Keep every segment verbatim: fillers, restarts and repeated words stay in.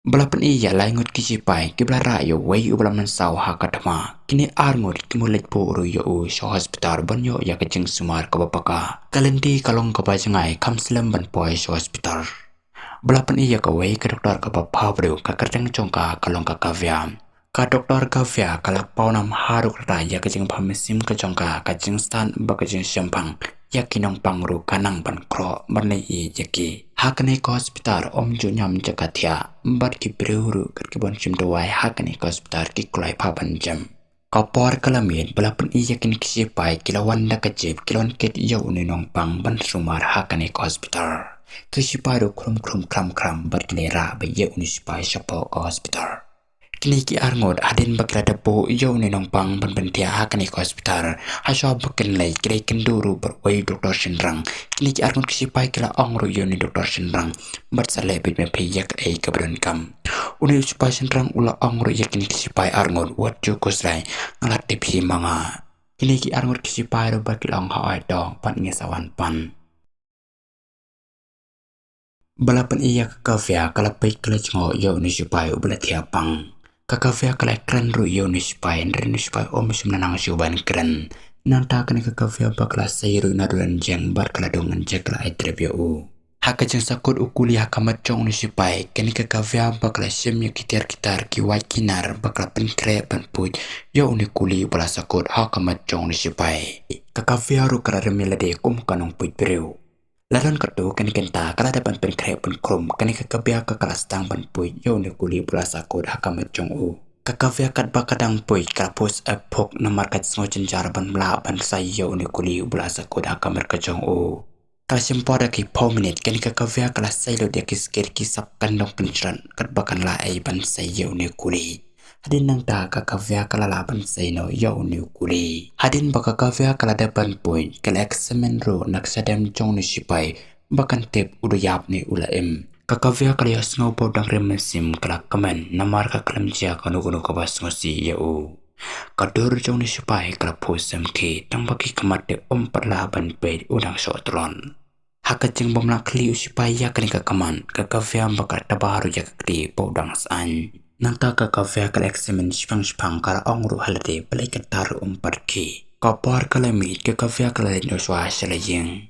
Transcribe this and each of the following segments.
Ba la pyni ïa lai ngut ki shipai kiba la rah ïa uwei uba la mynsaw ha ka thma. Kine ar ngut ki mut leit buh ruh ïa u sha hospital ban ïoh ïa ka jingsumar kaba paka. Ka lynti ka long kaba jngai, kham slem ban poi sha hospital. Ba la pyni ïa kawei ka doktor kaba pha briew, ka kyrteng jong ka ka long ka Kavya. Ka doktor Kavya ka la pawnam haduh katta ïa ka jingpha mynsiem ka jong ka, ka jingstad bad ka jingshemphang ïa ki nongpang ruh ka nang ban khroh ban leh ïa ki. Ha kane ka hospital ym ju ñiam jaka thiah bad ki briew ruh kat kiban shim dawai ha kane ka hospital ki kloi pha ban jem. Ka por ka la miet ba la pyni ïa kine ki shipai ki la wan da ka jeep, ki la wan kit ïa une u nongpang ban sumar ha kane ka hospital. Ki shipai ruh khrum khrum khram khram bad ki la rah beit ïa une u shipai shapoh ka hospital. Kine ki ar ngut hadien ba ki la dep buh ïa une u nongpang ban pynthiah ha kane ka hospital, ha shuwa ba kin leit ki la ïakynduh ruh bad uwei u doktor shynrang. Kine ki ar ngut ki shipai ki la ong ruh ïa une u doktor shynrang, bad sa leh beit ma phi ïa kaei kaba donkam. Une u shipai shynrang u la ong ruh ïa kine ki shipai ar ngut, wat ju khuslai, nga la tip hi ma nga. Kine ki ar ngut ki shipai ruh bad ki la ong, hooid to, pat ngin sa wan pan. Ba la pyni ïa ka Kavya ka la peit ka la jngoh ïa une u shipai uba la thiah pang. Ka Kavya ka la kren ruh ïa une u shipai, hynrei une u shipai um shym la nang shuh ban kren. Nangta kane ka Kavya ba ka la sei ruh naduh la jngoh bad ka la dung, ka la ai trep ïa u. Ha ka jingsakut u kuli ha ka met jong une u shipai, kane ka Kavya ba ka la shim ïa ki tiar ki tar, ki wait ki nar, ba ka la pynkhreh ban puid ïa une u kuli uba la sakut ha ka met jong une u shipai. Ka Kavya ruh ka la rim ïalade kum ka nongpuid briew. La don katto katne kynta ka la dep ban pynkhreh pynkhrum, kane ka Kavya ka la sdang ban puid ïa une u kuli uba la sakut ha ka met jong u. Ka Kavya katba ka dang puid ka la pus ep phuk namar ka sngew jynjar ban lah ban sei ïa une u kuli uba la sakut ha ka met ka jong u. Ka la shim por da ki phew minit, kane ka Kavya ka la sei lut ïa ki skit ki sap kyndong kynjrat katba kan lah ei ban sei ïa une u kuli. Hadien nangta ka Kavya ka la lah ban sei noh ïa une u kuli. Hadien ba ka Kavya ka la dep ban puid, ka la examine ruh na ka shadem jong une u shipai ba kan tip u da ïap ne u la im. Ka Kavya ka la ïohsngew ba u dang rim mynsiem, ka la kmen namar ka khlem jia kano kano kaba sngewsih ïa u. Ka dur jong une u shipai ka la phuh sem khie, tang ba ki khmat te um pat lah ban peit, u dang shoh tlot. Ha ka jingbym lah khlieh u shipai ïa kane ka khmat, ka Kavya ba ka la tba ruh ïa ka kti ba u dang saiñ. Nangta ka Kavya ka la examine shiphang shiphang, ka la ong ruh ha lade, balei kata ruh um pat khie. Ka por ka la miet, ka Kavya ka la leit noh shuwa sha la ïing.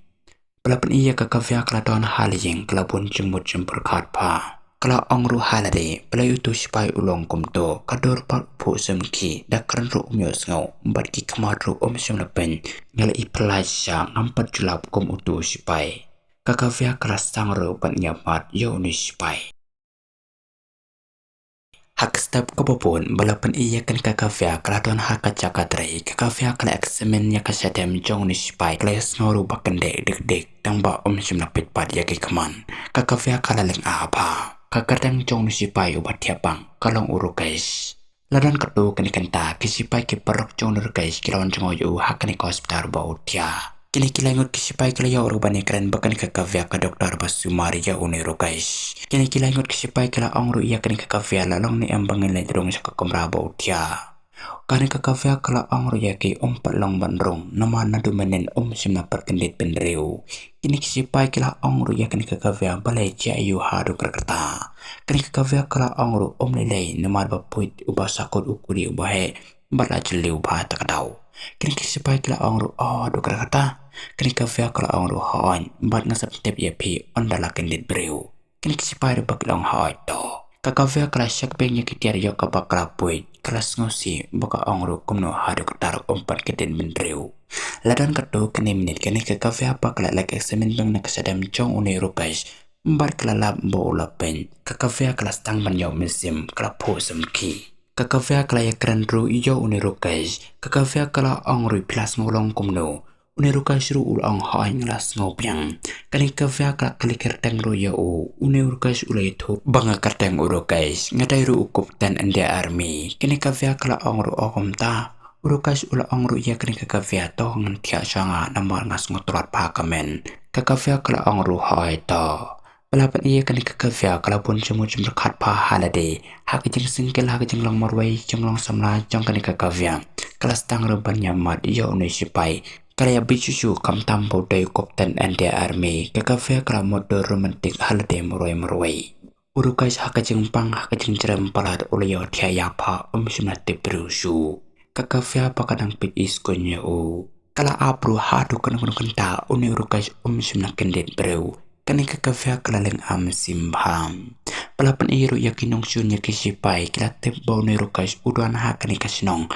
Ba la pyni ïa ka Kavya ka la don ha la ïing, ka la bun jingmut jingpyrkhat bha. Ka la ong ruh ha lade, balei uto u shipai u long kumto, ka dur pat u phuh sem khie, da kren ruh um ïohsngew, bad ki khmat ruh um shym la peit. Nga la i phylla shisha, ngam pat ju lap kum uto u shipai. Ka Kavya ka la sdang ruh ban ñiamad ïa une u shipai. Ha ka step kaba bud, ba la pyni ïa kane ka Kavya ka la don ha ka jaka trei, ka Kavya ka la examine ïa ka shadem jong une u shipai, ka la ïohsngew ruh ba kyndit dik dik, tang ba um shym la peit pat ïa ki khmat. Ka Kavya ka la lyngngoh bha. Ka kyrteng jong une u shipai uba thiah pang, ka long u Rukesh. La don katto katne kynta, ki shipai ki paralok jong une u Rukesh ki la wan jngoh ïa u ha kane ka hospital ba u thiah. Kine ki lai ngut ki shipai ki la ïoh ruh ban ïakren ba kane ka Kavya ka doktor ba sumar ïa une u Rukesh. Kine ki lai ngut ki shipai ki la ong ruh ïa kane ka Kavya, la long ne em ba ngin leit rung sha ka kamra ba u thiah. Kane ka Kavya ka la ong ruh ïa ki, um pat long ban rung, namar naduh mynnin um shym la pyrkhat kyndit bynriew. Kine ki shipai ki la ong ruh ïa kane ka Kavya, balei jia ïa u haduh katta katta. Kane ka Kavya ka la ong ruh, um lei lei, namar ba puid uba sakut u kuli uba heh, bad la jylliew bha ta ka daw. Kine ki shipai ki la ong ruh, oh, haduh katta katta. Kane ka Kavya ka la ong ruh, hooid, bad nga sa pyntip ïa phi ynda la kyndit briew. Kine ki shipai ruh ba ki la ong, hooid to. Ka Kavya ka la check biang ïa ki tiar ïoh kaba ka la puid, ka la sngewsih, ba ka ong ruh kumno haduh katta ruh um pat kyndit bynriew. La don katto katne minit, kane ka Kavya ba ka la leit examine biang na ka shadem jong une u Rukesh, bad ka la lap ba u la peit. Ka Kavya ka la sdang ban ïoh mynsiem, ka la phuh sem khie. Ka Kavya ka la ïakren ruh ïa une u Rukesh. Ka Kavya ka la ong ruh, phi la sngew long kumno? Une u Rukesh ruh u la ong, hooid nga la sngew biang. Kane ka Kavya ka la kylli kyrteng ruh ïa u. Une u Rukesh u la ïathuh ba nga kyrteng u Rukesh, nga dei ruh u Captain India Army. Kane ka Kavya ka la ong ruh, oh kumta. U Rukesh u la ong ruh ïa kane ka Kavya, to ngan thiah sha nga namar nga sngew tlot bha ka myn. Ka Kavya ka la ong ruh, hooid to. Ba la pyni ïa kane ka Kavya ka la bun jingmut jingpyrkhat bha ha lade. Ha ka jingsngewsih, ha ka jinglong marwei jinglong samla jong kane ka Kavya, ka la sdang ruh ban ñiamad ïa une u shipai. Ka la ïa bieit shuh shuh, khamtam ba u dei u Captain India Army. Ka Kavya ka la mutdur romantic ha lade marwei marwei. U Rukesh ha ka jingpang ha ka jingjrem palat u la ïohthiah ïa pha, um shym la tip briew shuh. Ka Kavya ba ka dang peit i skhun ïa u, ka la ap ruh haduh kano kano kynta, une u Rukesh um shym la kyndit briew. Kane ka Kavya ka la lyngngoh mynsiem bha. Ba la pyni ruh ïa ki nongshun ïa ki shipai, ki la tip ba une u Rukesh u don ha kane ka shnong,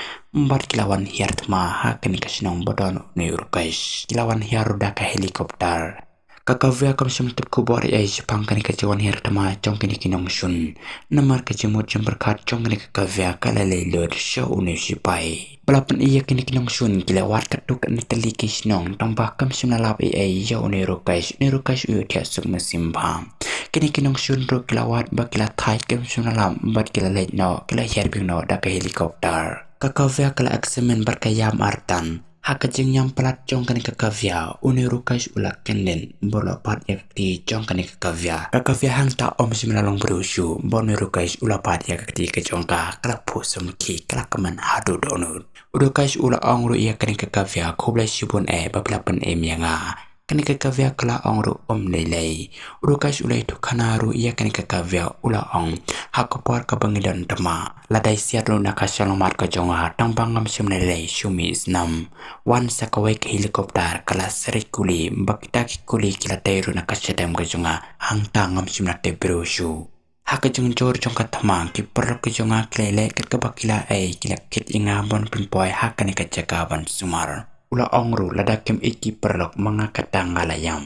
bad ki la wan hiar thma ha kane ka shnong ba don une u Rukesh. Ki la wan hiar ruh da ka helicopter. Ka Kavya kam shym tip khubor ei ei shaphang kane ka jingwan hiar thma jong kine ki nongshun. Namar ka jingmut jingpyrkhat jong kane ka Kavya ka la leit lut sha une u shipai. Ba la pyni ïa kine ki nongshun ki la wad katto katne tylli ki shnong, tang ba kam shym la lap ei ei ïa une u Rukesh. Une u Rukesh u ïohthiah suk mynsiem bha. Kine ki nongshun ruh ki la wad bad ki la thait, kam shym la lap bad ki la leit noh, ki la hiar biang noh da ka helicopter. Ka Kavya ka la examine bad ka ïam artat. Ha ka jingïam palat jong kane ka Kavya, une u Rukesh u la kyndit bad u la bat ïa ka kti jong kane ka Kavya. Ka Kavya hangta um shym la long briew shuh, bad une u Rukesh u la bat ïa ka kti ka jong ka, ka la phuh sumar, ka la kmen haduh dohnud. U Rukesh u la ong ruh ïa kane ka Kavya, khublei shibun eh ba phi la pynim ïa nga. Kane ka Kavya ka la ong ruh, um lei lei. U Rukesh u la ïathuh khana ruh ïa kane ka Kavya, u la ong, ha ka por kaba ngi don thma, lada i siat ruh na ka shalong mat ka jong nga, tang ba ngam shym lei lei shuh, mih snam. Wan sa kawei ka helicopter, ka la srek kuli, ba kita ki kuli ki la tei ruh na ka shadem ka jong nga, hangta ngam shym la tip briew shuh. Ha ka jingjur jong ka thma, ki paralok ki jong nga ki la ïaleh kat kaba ki la ei, ki la kit ïa nga ban pynpoi ha kane ka jaka ban sumar. U la ong ruh, lada kim ïeit ki paralok, ma nga kata nga la ïam.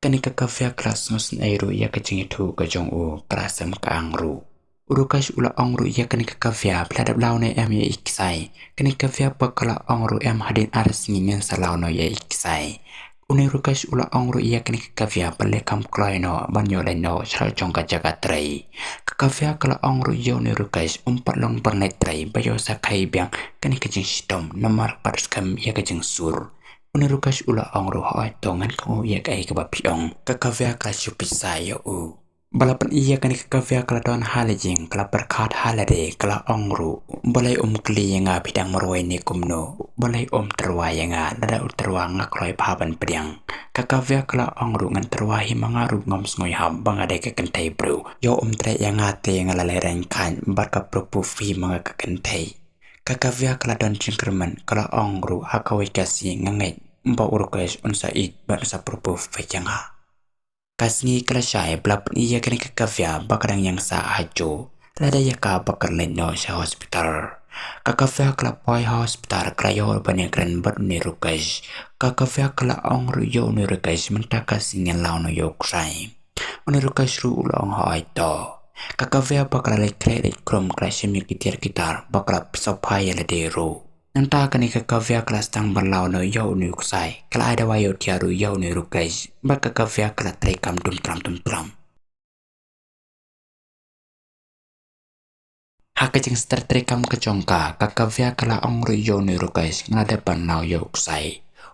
Kane ka Kavya ka la sngewsynei ruh ïa ka jingïathuh ka jong u, ka la sem ka ang ruh. U Rukesh u la ong ruh ïa kane ka Kavya, phi la dep law ne em ïa i ksai? Kane ka Kavya pat ka la ong ruh, em, hadien ar sngi ngin sa law noh ïa i ksai. Une u Rukesh u la ong ruh ïa kane ka Kavya, pynleit kam kloi noh ban ïoh leit noh sha la jong ka jaka trei. Ka Kavya ka la ong ruh ïa une u Rukesh, um pat long ban leit trei ba ïoh sa kha biang kane ka jingshitom, namar pat skhem ïa ka jingsur. Une u Rukesh u la ong ruh, hooid to, ngan kohnguh ïa kaei kaba phi ong. Ka Kavya ka la shu peit sa ïa u. Ba la pyni ïa kane ka Kavya ka la don ha la ïing, ka la pyrkhat ha lade, ka la ong ruh, balei um kylli ïa nga phi dang marwei ne kumno, balei um tyrwa ïa nga, lada u tyrwa nga kloi bha ban pdiang. Ka Kavya ka la ong ruh, ngan tyrwa hi ma nga ruh ngam sngew ïahap ba nga dei ka kynthei briew. Ïoh um treh ïa nga te nga la leh reng khain bad ka pyrpuf hi ma nga ka kynthei. Ka Kavya ka la don jingkyrmen, ka la ong ruh, ha kawei ka sngi nga ngeit ba u Rukesh un sa ïeit bad un sa pyrpuf ïa nga. Ka sngi ka la shai, ba la pyni ïa kane ka Kavya ba ka dang ïeng sah ha juh. Lada ïa ka ba ka leit noh sha hospital. Ka Kavya ka la poi ha hospital, ka la ïoh ban ïakren bad une u Rukesh. Ka Kavya ka la ong ruh ïa une u Rukesh, mynta ka sngi ngin law noh ïa u ksai. Une u Rukesh ruh u la ong, hooid to. Ka Kavya ba ka la leit khreh leit khrum, ka la shim ïa ki tiar ki tar, ba ka la sopha ïa lade ruh. Nangta kane ka Kavya ka la sdang ban law noh ïa une u ksai, ka la ai dawai ïohthiah ruh ïa une u Rukesh, bad ka Kavya ka la trei kam dum tram dum tram. Ha ka jingstad trei kam ka jong ka, ka Kavya ka la ong ruh ïa une u Rukesh, nga la dep ban law ïa u ksai.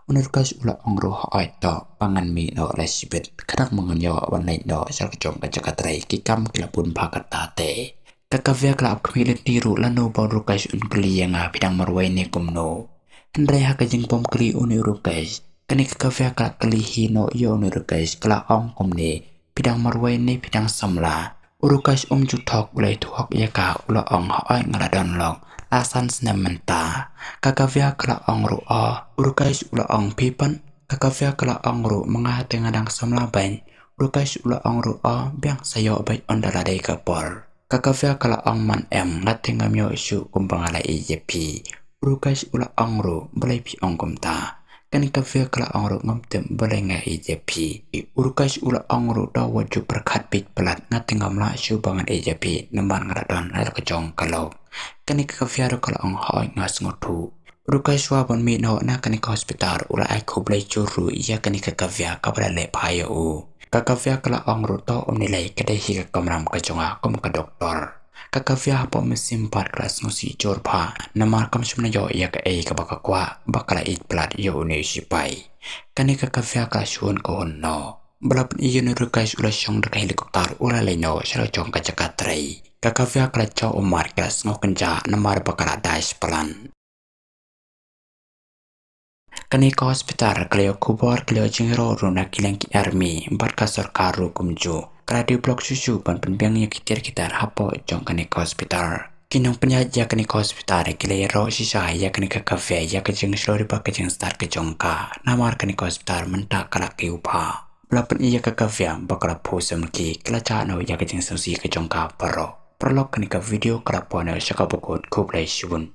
Une u Rukesh u la ong ruh, hooid to, ba ngan mih noh la shibit, khnang ba ngan ïoh ban leit noh sha la ka jong ka jaka trei, ki kam ki la bun bha katta te. Ka Kavya ka la ap khmih lynti ruh lano ba u Rukesh un kylli ïa nga phi dang marwei ne kumno. Hynrei ha ka jingbym kylli une u Rukesh, kane ka Kavya ka la kylli hi noh ïa une u Rukesh, ka la ong kumne, phi dang marwei ne phi dang samla? U Rukesh um ju thok, u la ïathuh hok ïa ka, u la ong, hooid nga la don lok, la san snem mynta. Ka Kavya ka la ong ruh, o. U Rukesh u la ong, phi pat? Ka Kavya ka la ong ruh, ma nga te nga dang samla beit. U Rukesh u la ong ruh, o, biang sa ïoh beit ynda la dei ka por. Ka Kavya ka la ong, man em, nga te ngam ïoh shuh kumba nga la ïeit ïa phi. U Rukesh u la ong ruh, balei phi ong kumta? Kane ka Kavya ka la ong ruh, ngam tip balei nga ïeit ïa phi. U Rukesh u la ong ruh, to wat ju pyrkhat bieit palat, nga te ngam lah shuh ba ngan ïeit ïa phi, namar nga la don la ka jong ka lok. Kane ka Kavya ruh ka la ong, hooid nga sngewthuh. U Rukesh shuwa ban mih noh na kane ka hospital, u la ai khublei jur ruh ïa kane ka Kavya kaba la leh bha ïa u. Ka Kavya ka la ong ruh, to ym lei lei, ka dei hi ka kamram ka jong nga kum ka doktor. Ka Kavya hapoh mynsiem pat ka la sngewsih jur bha, namar kam shym la ïoh ïa kaei kaba ka kwah ba ka la ïeit palat ïa une u shipai. Kane ka Kavya ka la shu hun ka hun noh. Ba la pyni ïa une u Rukesh u la shong da ka helicopter u la leit noh sha la jong ka jaka trei. Ka Kavya ka la jaw ummat, ka la sngew kynjah namar ba ka la dai shaphrang. Kane ka hospital ka la ïoh khubor, ka la ïoh jingïaroh ruh na ki liang ki army bad ka sorkar ruh kumjuh. ka la dei block shuh shuh ban pynbiang ïa ki tiar ki tar hapoh jong kane ka hospital. Ki nongpynïaid ïa kane ka hospital ki la ïaroh shisha ïa kane ka Kavya ïa ka jingshlur bad ka jingstad ka jong ka, namar kane ka hospital mynta ka la kiew bha. Ba la pyni ïa ka Kavya ba ka la phuh samrkhie, ka la jah noh ïa ka jingsngewsih ka jong ka baroh. Paralok, kane ka video ka la poi noh sha kaba kut, khublei shibun.